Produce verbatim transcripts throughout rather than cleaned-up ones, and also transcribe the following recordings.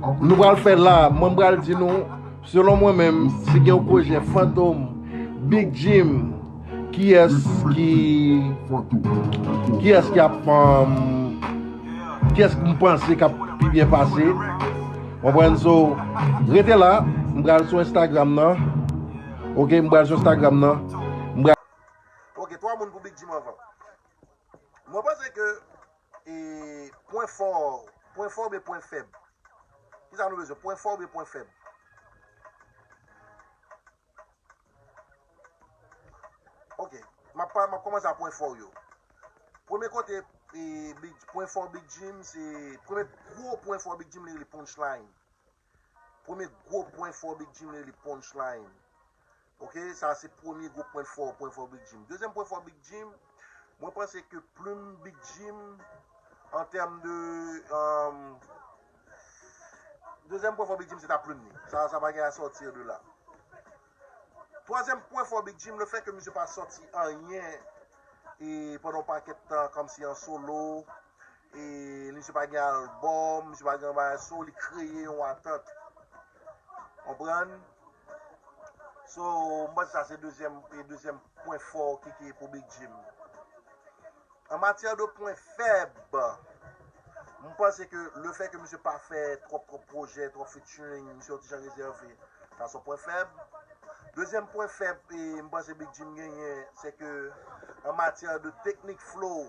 Nou pral fè la, mwen pral di nou, selon mwen menm, si gen yon pwojè Fantom, Big Jim, kiyès ki, kiyès ki ap, um, kiyès ki m panse k ap pi byen pase? Konprann? So, rete la, m pral sou Instagram nan. Ok, m pral sou Instagram nan. M pral... Ok, twa moun pou Big Jim anvan. Mwen panse ke, e, pwen fò, pwen fò oubyen pwen fèb. Kisa nou bezwen? Pwen fò oubyen pwen fèb? Ok, m ap pa, m ap kòmanse a pwen fò yo. Premye kote, e, Big, pwen fò Big Jim, se, premye gwo pwen fò Big Jim, li rele punchline. Premye gwo pwen fò Big Jim, li rele punchline. Ok, sa se premye gwo pwen fò, pwen fò Big Jim. Dezyèm pwen fò Big Jim, mwen panse ke plim Big Jim, an tèm de, um, dezyèm pwen fò Big Jim, se ta plim li. Sa, sa pa gen a sòti de la. Twazyèm pwen fò Big Jim, le fè ke misye pa sòti anyen e pandan yon pakèt tan, kòmsi an solo, e misye pa gen albòm, misye pa gen bagay, so li kreye yon atant. Konprann? So, m panse sa se dezyèm, e dezyèm pwen fò ki, ki pou Big Jim. An matyè de pwen fèb, m panse ke le fè ke misye pa fè twòp, twòp pwojè, twòp featuring, misye yon ti jan rezève. Sa se yon pwen fèb. Dezyèm pwen fèb, e m panse Big Jim genyen, se ke an matyè de teknik flow,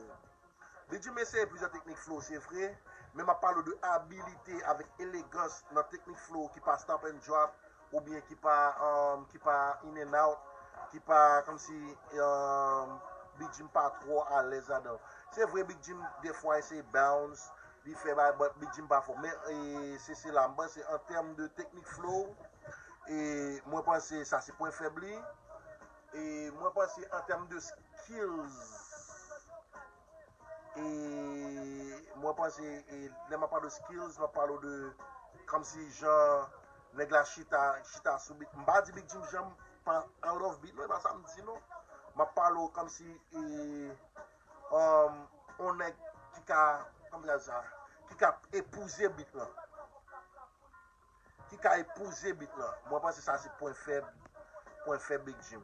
Big Jim eseye plizyè teknik flow, se vre, men m ap pale w de abilite avèk elegans nan teknik flow ki pa stop and drop, oubyen ki pa, um, ki pa in and out, ki pa kòmsi, um, Big Jim pa twò alèz ladan. Se vre, Big Jim defwa eseye bounce, li fè bagay, but Big Jim pa fò. Men, e, se, se la, m panse an tèm de teknik flow, e mwen panse sa se pwen fèb li. E mwen panse an tèm de skills, e mwen panse, e lè m ap pale de skills, m ap pale de kòmsi jan nèg la chita, chita sou beat. M pa di Big Jim janm pa out of beat, non, e pa sa m di, non. M ap pale w kòmsi, e, um, on nèg ki ka, kòman sa, ki ka epouze beat lan. Ki ka epouze beat lan. Mwen panse sa se pwen fèb, pwen fèb Big Jim.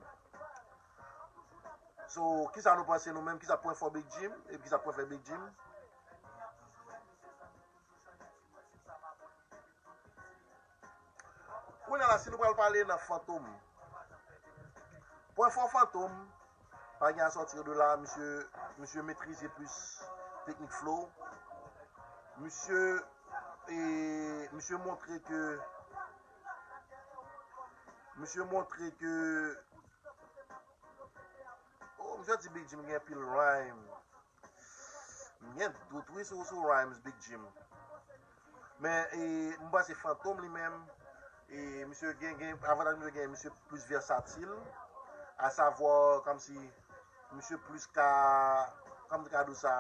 So, kisa nou panse nou menm? Kisa pwen fò Big Jim? Epi kisa pwen fèb Big Jim? Kounye a la, si nou pral pale nan Fantom, pwen fò Fantom, pa gen a sòti de la, misye, misye metrize plis teknik flow. Misye, e, misye montre ke, misye montre ke, oh, misye di Big Jim gen pil rhyme. M gen dout, wi, sou, sou rhymes Big Jim. Men, e, m panse Fantom li menm, e, misye gen, gen, avantaj misye gen, misye plis vèsatil, asavwa, kòmsi, misye plis ka, kòman m ka di w sa,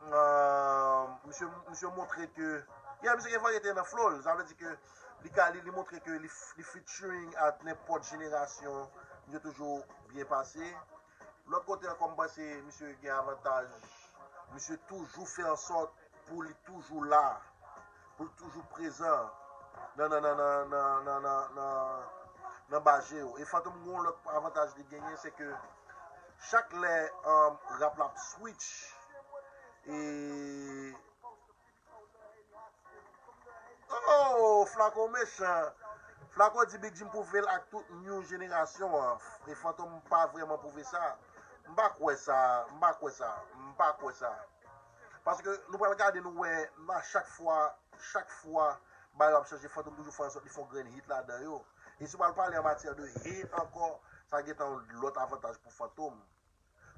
euh, misye, misye montre ke, yeah, misye gen varyete nan flow l, sa vle di ke li ka, li, li montre ke li, li featuring ak nenpòt jenerasyon, misye toujou byen pase. Lòt kote ankò, m panse misye gen avantaj. Misye toujou fè ansòt pou li toujou la, pou li toujou prezan nan, nan, nan, nan baz yo. E Fantom gen yon lòt avantaj li genyen, se ke chak lè, um, rap la ap switch, e Oh, Flaco mechan. Flaco di Big Jim pwouve l ak tout new jenerasyon an. E Fantom pa vrèman pwouve sa. M pa kwè sa, m pa kwè sa, m pa kwè sa. Paske nou pral gade, nou wè, a chak fwa, chak fwa bagay yo ap chanje, Fantom toujou fè ansòt li fè yon grenn hit ladan yo. E si w pral pale an matyè de hit ankò, sa gentan yon lòt avantaj pou Fantom.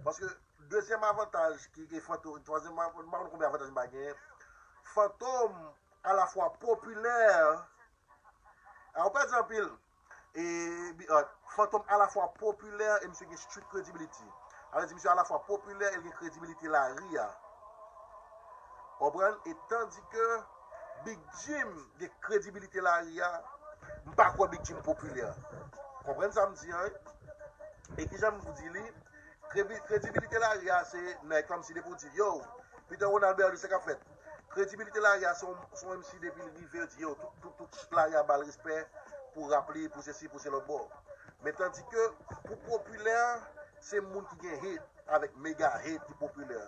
Paske dezyèm avantaj ki, ki Fantom, twazyèm, m pa konn konbyen avantaj m pa genyen. Fantom alafwa popilè, a, ou pèdi anpil. E, bi, a, Fantom alafwa popilè e misye gen street credibility. Sa vle di misye alafwa popilè e l gen kredibilite lari a. Konprann? E tandike Big Jim gen kredibilite lari a, m pa kwè Big Jim popilè. Konprann sa m di an, wi? E kijan m di li? Kredi-, kredibilite lari a se nèg kòmsi depi w di, yo, Peter Ronald Berry, sa k ap fèt? Kredibilite lari a, se yon, se yon M C depi l rive, yo di yo, tout, tout, tout lari a ba l respè pou rap li, pou sesi, pou se lòt bò. Men tandike pou popilè, se moun ki gen hit avèk mega hit ki popilè.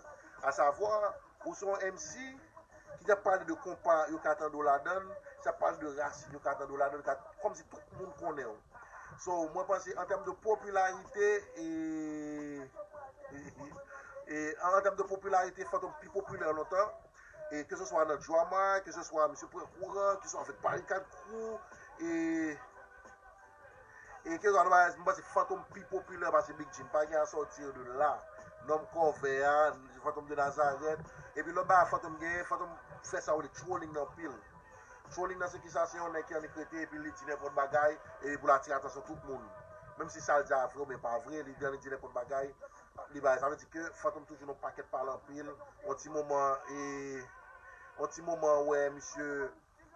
Asavwa, ou se yon M C ki t ap pale de konpa yo ka tande w ladan l, t ap pale de rasin yo ka tande w ladan l, ka, kòmsi tout moun konnen w. So, mwen panse an tèm de popilarite, e, e, e, an, an tèm de popilarite, Fantom pi popilè lontan. E ke se swa nan drama, ke se swa misye pran kouran, ke se swa avèk Barikad Crew, e, e ke se swa nan bagay, mwen panse Fantom pi popilè pase Big Jim. Pa gen à sortir de là. Nonm kòvè a, Fantom de Nazareth. Epi lòt bagay Fantom genyen, Fantom fè sa yo rele trolling nan pil. Trolling nan se kisa? Se yon nèg ki annik rete epi li di nenpòt bagay epi pou l atire atansyon tout moun. Menm si sa l di a vre oubyen pa vre, li annik di nenpòt bagay, li bay. Sa vle di ke Fantom toujou nan pakèt pale anpil. Yon ti moman, e, yon ti moman, wè, misye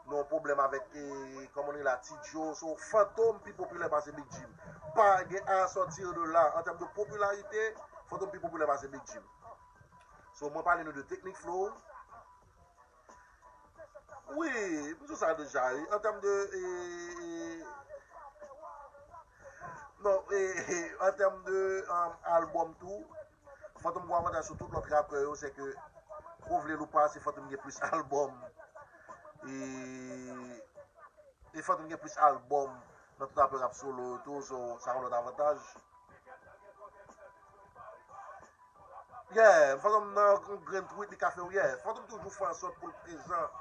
nan yon pwoblèm avèk, e, kòman li la, Ti Joe. So, Fantom pi popilè pase Big Jim. Pa gen à sortir de là. An tèm de popilarite, Fantom pi popilè pase Big Jim. So, mwen pale nou de Technic Flow. Wi, m di w sa deja, wi. An tèm de, e, e, non, e, e, an tèm de, um, albòm tou, Fantom gen avantaj sou tout lòt rapè yo, se ke, ou vle l ou pa, se Fantom gen plis albòm. E, e Fantom gen plis albòm nan tout rapè rap solo yo tou, so, sa yon lòt avantaj. Yeah, Fantom nan yon grenn tweet li ka fè w, yeah. Fantom toujou fè ansòt pou l prezan.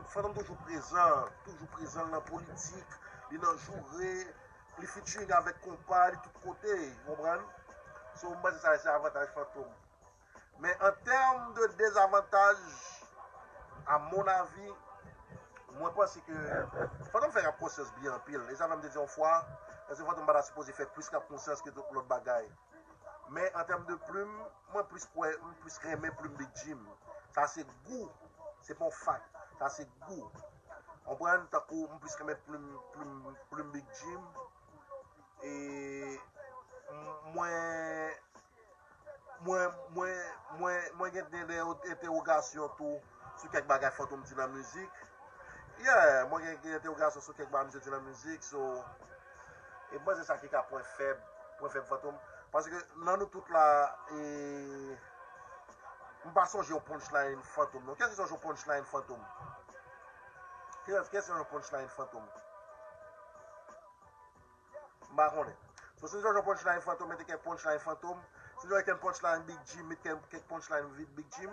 Fantom toujou prezan, toujou prezan nan politik, li nan joure, li featuring avèk konpa, li tout kote, ou konprann? So, m panse sa se avantaj Fantom. Men an tèm de dezavantaj, a mon avi, mwen panse ke Fantom fè rap konsyans byen anpil. E sa fè m te di yon fwa, èske Fantom pa ta sipoze fè plis rap konsyans ke tout lòt bagay? Men an tèm de plim, mwen plis kwè, m plis renmen plim Big Jim. Sa se gou, se pa yon fak, sa se gou. Konprann? Tankou m plis renmen plim, plim, plim Big Jim. E m-, mwen, mwen, mwen, mwen, mwen gen de, de entèwogasyon tou sou kèk bagay Fantom di nan mizik. Yeah, mwen gen, gen entèwogasyon sou kèk bagay misye di nan mizik, so, e m panse sa ki ka pwen fèb, pwen fèb Fantom. Paske nan nou tout la, e, m pa sonje yon punchline Fantom, non. Kiyès ki sonje yon punchline Fantom? Kiyès, kiyès ki sonje yon punchline Fantom? M pa konnen. So, si n sonje yon punchline Fantom, mete kèk punchline Fantom. Si n sonje kèk punchline Big Jim, mete kèk, kèk punchline Big Jim.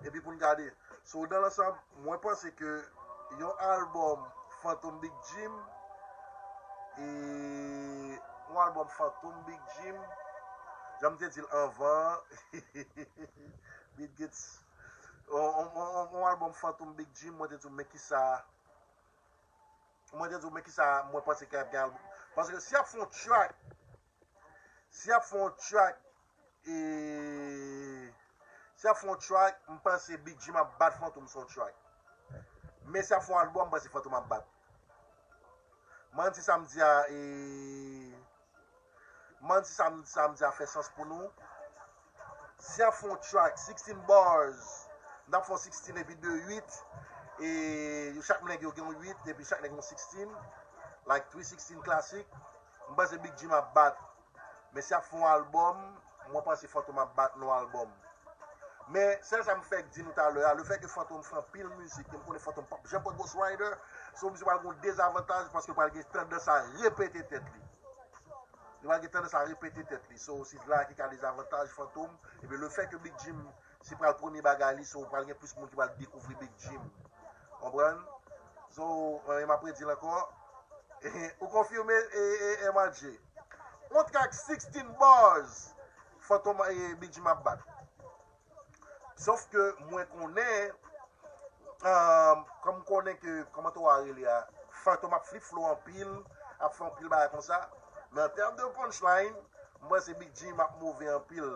Epi pou n gade. So, dans l'ensemble, mwen panse ke yon albòm Fantom Big Jim, e yon albòm Fantom Big Jim, jan m te di l anvan, Bill Gates, yon, yon, yon, yon albòm Fantom Big Jim, mwen te di w, men kisa, mwen te di w, men kisa mwen panse k ap gen albòm. Paske si y ap fè yon track, si y ap fè yon track, e, si y ap fè yon track, m panse Big Jim ap bat Fantom sou yon track. Men si y ap fè yon albòm, m panse Fantom ap bat. Mwen, si sa m di a, e, Mwen, si sa m, sa m di a fè sans pou nou. Si y ap fè yon track, sixteen bars, n ap fè yon sixteen epi de uit, e yo chak nèg yo gen yon uit, epi chak nèg yon sixteen, like three sixteen klasik, m panse Big Jim ap bat. Men si y ap fè yon albòm, mwen panse Fantom ap bat nan yon albòm. Men, sèl sa m fèk di nou talè a, lefètke Fantom fè anpil mizik, e m konnen Fantom p ap janm pran Ghost Rider, so misye pral gen yon dezavantaj paske l pral gen tandans a repete tèt li. Li pral gen tandans a repete tèt li. So, se la ki ka dezavantaj Fantom. Epi lefètke Big Jim se pral premye bagay li, so pral gen plis moun ki pral dekouvri Big Jim. Konprann? So, e, m ap redi l ankò. Ou konfime, e, e, M R J. Yon track sixteen bars, Fantom, e, Big Jim ap bat. Sòf ke mwen konnen, um, kòm m konnen ke, kòman to a rele a, Fantom ap flip flow anpil, ap fè anpil bagay konsa. Men an tèm de punchline, m panse Big Jim ap move anpil.